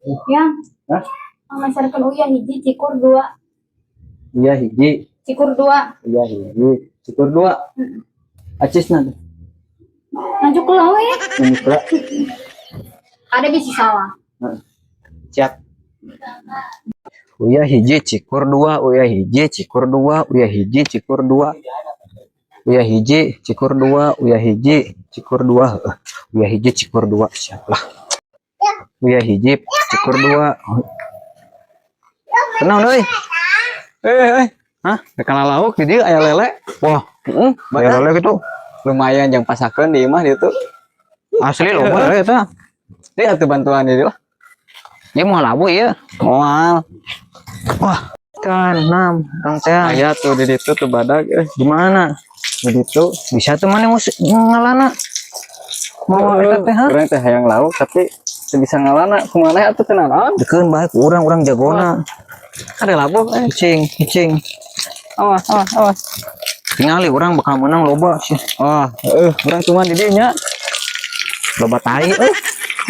Ya. Hah? Meserkeun uyah hiji, cikur dua. Iya hiji, Cikur dua. Iya hiji, cikur dua. Acisna tuh. Nganjuk lah we. Ini pula. Ada bisa salah. Siap. Uyah hiji, cikur dua, uyah hiji, cikur dua, uyah hiji, cikur dua. Uyah hiji, cikur dua, uyah hiji, cikur dua, heuh. Uyah hiji, cikur dua, siap lah. Uyah hiji, cikur dua. Tenang euy. Eh, eh. Hah? Rek lauk di dieu aya lele. Wah, Heeh, aya lele gitu. Lumayan jang pasakeun di imah ditu. Asli loba lele eta. Dia atuh bantuan di dieu lah. Ieu moal labu ieu. Moal. Wah, kan enam urang teh. Aya tuh di ditu tuh badag euy. Di mana? Di ditu. Bisa tuh mana mus ngalana? Mau eta teh, ha? Urang teh hayang lauk tapi teu bisa ngalana. Kumaha atuh, kenal naon? Deukeun bae ku urang, urang jagona. Ada labuh eh. Cicing, cicing. Awas, awas, awas. Tingali urang bakal menang loba sih. Wah, heeh, urang cuma di dieu nya. Loba tai euy.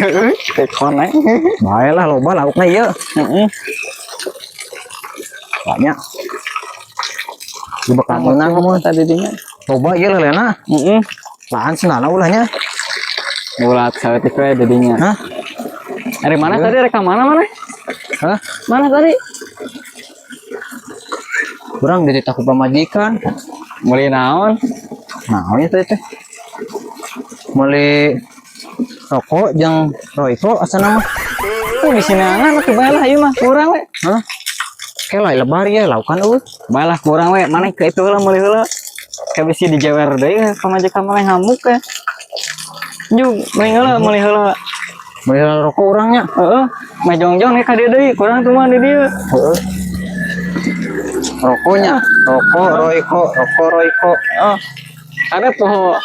Heeh, teh koneng. Bae lah, loba laukna ieu. Heeh. Banyak. Ieu bakal menang mah. Tadi dinya. Loba ieu lelena. Heeh. Lahan sendana ulahnya. Bulat saeutik we di dinya. Hah? Dari mana tadi, rek ka mana mana? Hah? Mana tadi? Urang dititah ku pamajikan. Meuli naon? Naon ya tadi teh? Meuli rokok jeung Royco asana mah. Oh, di sini atuh, bae lah ieu mah kurang we. Hah? Kayak lebar ya laukan euy. Bae lah, kurang we, mana ke itu lah, meuli heula. Kayak bisi dijewer deui pamajikan maneh ngamuk ya. Jug, meuli heula, meuli heula. Meuli rokok urangnya. Heeh, mah jongjong nih ka dieu deui, kurang tuh mah di dieu. Heeh. Rokoknya, rokok Royco, rokok Royco. Oh. Ada poho.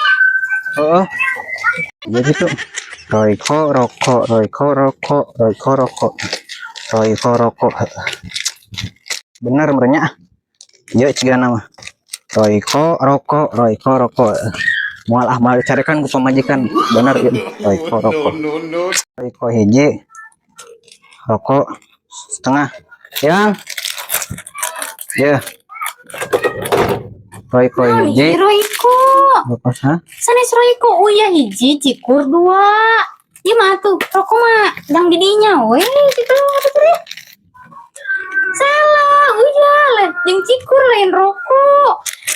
Heeh. Ya gitu. Royco, rokok, Royco, rokok, Royco, rokok. Royco, rokok. Bener merenya. Ya ciga nama. Royco, rokok, Royco, rokok. Moal ah, moal dicarekan ku pamajikan. Bener ya. Royco, rokok. Royco hiji. Rokok setengah. Yang. Ya. Royco hiji. Royco. Rokok, hah? Sanes Royco, uyah hiji, cikur dua. Ieu mah tuh, rokok mah dang didinya we gitu gitu deh. Salah, uyah lah, jeung cikur lain rokok.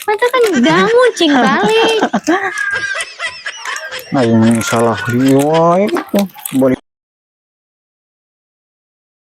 Mata kan dangu cing balik. Nah, ini salah riwayat itu. Boleh.